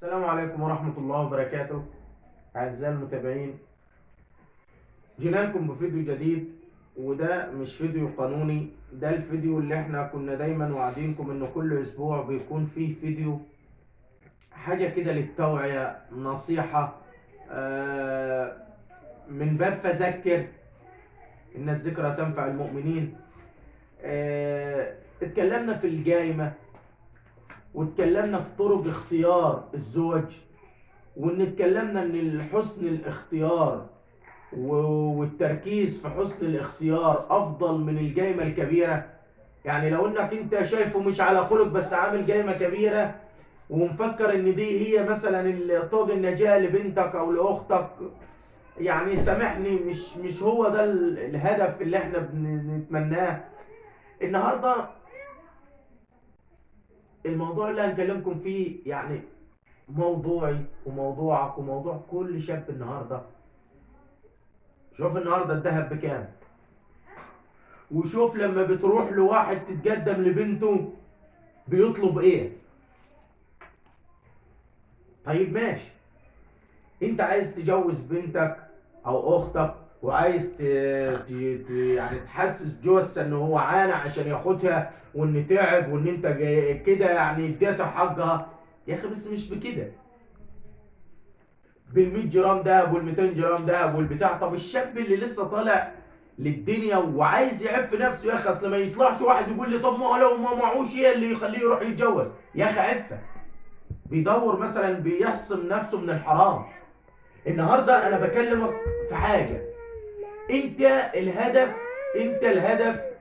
السلام عليكم ورحمة الله وبركاته. أعزائي المتابعين، جينا لكم بفيديو جديد، وده مش فيديو قانوني، ده الفيديو اللي احنا كنا دايما وعدينكم انه كل اسبوع بيكون فيه فيديو، حاجة كده للتوعية، نصيحة من باب فذكر إن الذكرى تنفع المؤمنين. اتكلمنا في الجايمة، واتكلمنا في طرق اختيار الزوج، وان اتكلمنا ان حسن الاختيار والتركيز في حسن الاختيار افضل من الجايمة الكبيرة. يعني لو انك انت شايفه مش على خلق بس عامل جايمة كبيرة ومفكر ان دي هي مثلا طاق النجاة لبنتك او لاختك، يعني سامحني، مش هو ده الهدف اللي احنا بنتمناه. النهارده الموضوع اللي هنكلمكم فيه يعني موضوعي وموضوعك وموضوع كل شاب النهارده. شوف النهارده الذهب بكام، وشوف لما بتروح لواحد تتقدم لبنته بيطلب ايه. طيب ماشي، انت عايز تجوز بنتك او اختك وعايز يعني تحسس جوزها ان هو عانى عشان ياخدها وان تعب وان انت كده يعني اديتها حقها. يا اخي بس مش بكده، بال100 جرام دهب وال200 جرام دهب والبتاع. طب الشاب اللي لسه طالع للدنيا وعايز يعف نفسه يا اخي، اصل ما يطلعش واحد يقول لي طب ما هو لو ما معهوش ايه اللي يخليه يروح يتجوز؟ يا اخي عفة، بيدور مثلا بيحصم نفسه من الحرام. النهارده انا بكلمك في حاجة، انت الهدف، انت الهدف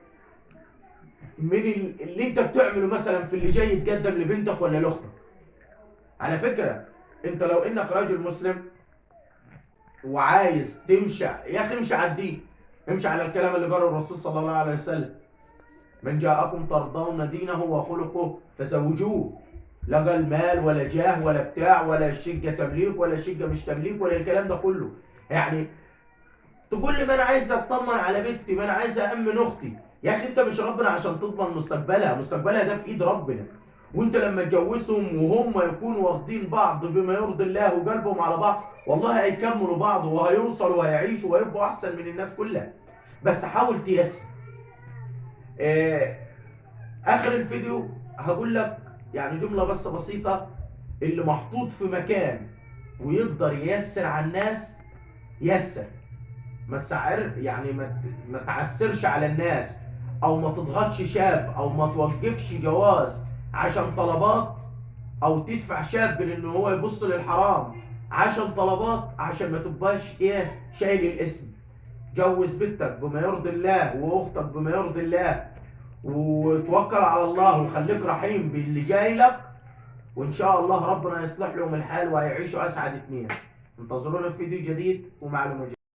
من اللي انت بتعمله مثلا في اللي جاي يتقدم لبنتك ولا لاختك. على فكرة انت لو انك راجل مسلم وعايز تمشي يا اخي امشي على الدين، امشي على الكلام اللي قاله الرسول صلى الله عليه وسلم، من جاءكم ترضون دينه وخلقه فزوجوه. لا قال مال ولا جاه ولا بتاع ولا شقه تمليك ولا شقه مش تمليك ولا الكلام ده كله. يعني تقول لي ما انا عايز اطمن على بنتي، ما انا عايز امن اختي. يا اخي انت مش ربنا عشان تضمن مستقبلها، مستقبلها ده في ايد ربنا. وانت لما تجوزهم وهم يكونوا واخدين بعض بما يرضي الله وقلبهم على بعض، والله هيكملوا بعض وهيوصلوا وهيعيشوا وهيبقوا احسن من الناس كلها. بس حاول تيسر. اخر الفيديو هقول لك يعني جملة بس بسيطة، اللي محطوط في مكان ويقدر ييسر على الناس يسر، ما تسعر يعني ما تعسرش على الناس، او ما تضغطش شاب، او ما توقفش جواز عشان طلبات، او تدفع شاب لانه هو يبص للحرام عشان طلبات، عشان ما تبقاش ايه شايل الاسم. جوز بنتك بما يرضي الله واختك بما يرضي الله، وتوكل على الله وخليك رحيم باللي جاي لك، وان شاء الله ربنا يصلح لهم الحال وهيعيشوا اسعد اتنين. انتظرونا في فيديو جديد ومعلومه جديدة.